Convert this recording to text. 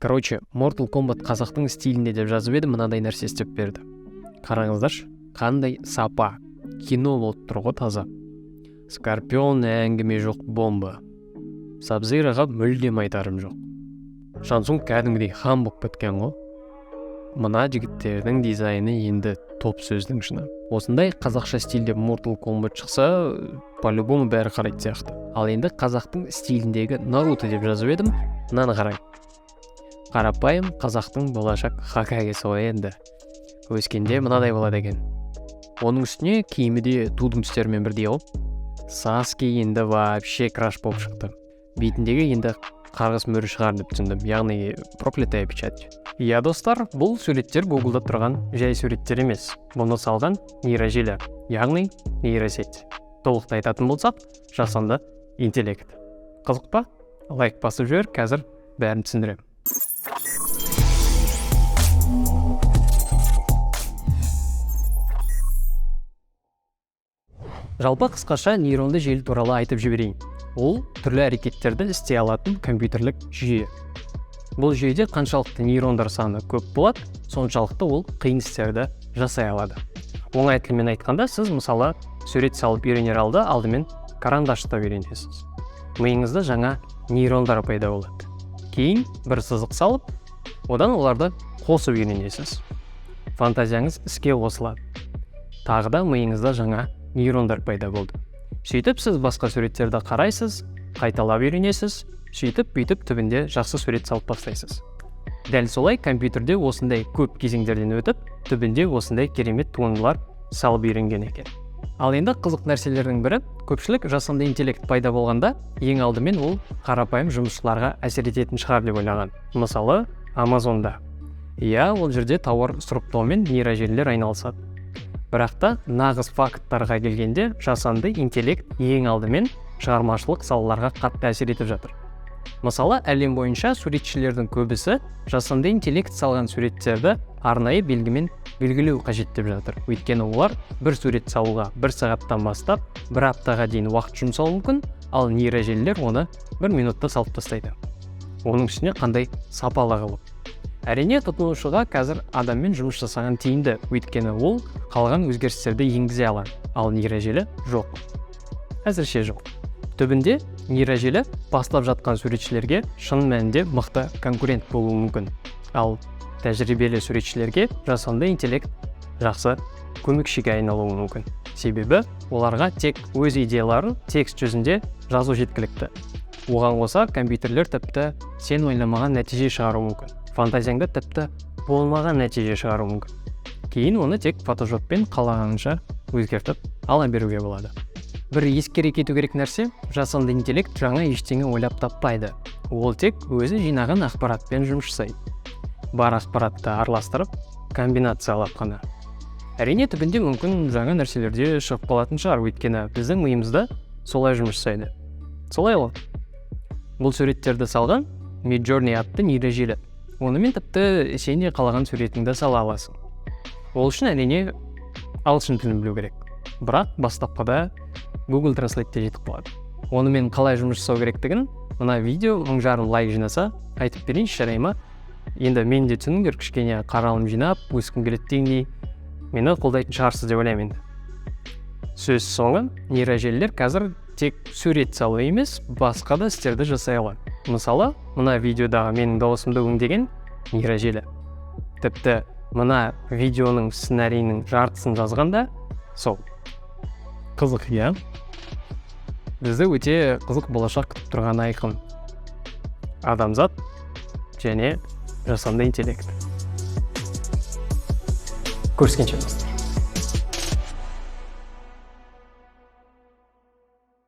Короче, Mortal Kombat қазақтың стилінде деп жазып едім, мынадай нәрсе істеп берді. Қараңыздаршы, қандай сапа. Кино болып тұр ғой таза. Скорпион әңгіме жоқ, бомба. Сабзираға мүлдем айтарым жоқ. Шансун кәдімгідей хан болып кеткен ғой. Мына жігіттердің дизайны енді топ, сөздің шыны. Осындай қазақша стильде Mortal Kombat шықса, по-любому бәрі қарайтын сияқты. Ал енді қазақтың стиліндегі Наруто деп жазып едім, мынаны қараң. Қарапайым қазақтың болашақ хокагесі ғой енді. Өскенде мынадай болады екен. Оның үстіне киімі де тудың түстерімен бірдей ғой. Саске енді вообще краш болып шықты. Бетіндегі енді қарғыс мөрі шығар деп түсіндім, яғни проклятая печать. Иә, достар, бұл суреттер Гуглда тұрған жай суреттер емес. Бұны салған нейрожелі, яғни нейросеть. Толықтай айтатын болсақ, жасанды интеллект. Қызық па? Лайк басып жібер, қазір бәрін түсіндіремін. Жалпы қысқаша нейронды желі туралы айтып жіберейін. Ол түрлі әрекеттерді істей алатын компьютерлік жүйе. Бұл жүйеде қаншалықты нейрондар саны көп болады, соншалықты ол қиын істерді жасай алады. Оңай тілмен айтқанда, сіз мысалы сурет салып үйренер алды алдымен карандаш ұстап үйренесіз. Миыңызда жаңа нейрондар пайда болады. Кейін бір сызық салып, одан оларды қосып үйренесіз. Фантазияңыз іске қосылады. Тағы да миыңызда жаңа нейрондар пайда болды. Сөйтіп сіз басқа суреттерді қарайсыз, қайталап үйренесіз, сөйтіп бүйтіп түбінде жақсы сурет салып бастайсыз. Дәл солай компьютерде осындай көп кезеңдерден өтіп, түбінде осындай керемет туындылар салып үйренген екен. Ал енді қызық нәрселердің бірі, көпшілік жасанды интеллект пайда болғанда ең алдымен ол қарапайым жұмысшыларға әсер ететін шығар деп ойлаған. Мысалы, Амазонда. Иә, ол жерде тауар сұрыптаумен нейрожелілер айналысады. Бірақ та нағыз факттарға келгенде жасанды интеллект ең алдымен шығармашылық салаларға қатты әсер етіп жатыр. Мысалы, әлем бойынша суретшілердің көбісі жасанды интеллект салған суреттерді арнайы белгімен белгілеу қажет деп жатыр. Өйткені олар бір сурет салуға бір сағаттан бастап бір аптаға дейін уақыт жұмсауы мүмкін, ал нейрожелілер оны бір минутта салып тастайды. Оның үстіне қандай сапалы қылып. Әрине, тұтынушыға қазір адаммен жұмыс жасаған тиімді, өйткені ол қалған өзгерістерді енгізе алады, ал нейрожелі жоқ. Әзірше жоқ. Түбінде нейрожелі бастап жатқан суретшілерге шын мәнінде мықты конкурент болуы мүмкін. Ал тәжірибелі суретшілерге жасанды интеллект жақсы көмекшіге айналуы мүмкін. Себебі оларға тек өз идеяларын текст жүзінде жазу жеткілікті. Оған қоса компьютерлер тіпті сен ойламаған нәтиже шығаруы мүмкін. Фантазияңда тіпті болмаған нәтиже шығаруы мүмкін. Кейін оны тек фотошоппен қалағанша өзгертіп ала беруге болады. Бір ескере кету керек нәрсе, жасанды интеллект жаңа ештеңе ойлап таппайды. Ол тек өзі жинаған ақпаратпен жұмыс жасайды. Бар ақпаратты араластырып, комбинациялап қана. Әрине, түбінде мүмкін жаңа нәрселерде шығып қалатын шығар, өйткені біздің миымызда солай жұмыс жасайды. Солай ғой. Бұл суреттерді салған Midjourney атты нейрожелі. Онымен тіпті сен де қалаған суретіңді сала аласың. Ол үшін әрине ағылшын тілін білу керек. Бірақ бастапқыда Google Translate-те жетіп қалады. Онымен қалай жұмыс жасау керектігін мына видео 1500 лайк жинаса айтып берейінші, жарай ма? Енді мен де түсініңдер, кішкене қаралым жинап өскім келеді дегендей мені қолдайтын шығарсыз деп ойлаймын енді. Сөз соңы, нейрожелілер қазір тек сурет салу емес, басқа да істерді жасай алады. Мысалы, мына видеодағы менің дауысымды өңдеген нейрожелі. Тіпті мына видеоның сценарийінің жартысын жазған да сол. Қызық, иә? Бізді өте қызық болашақ күтіп тұрған айқын. Адамзат және жасанды интеллект. Көріскенше, достар.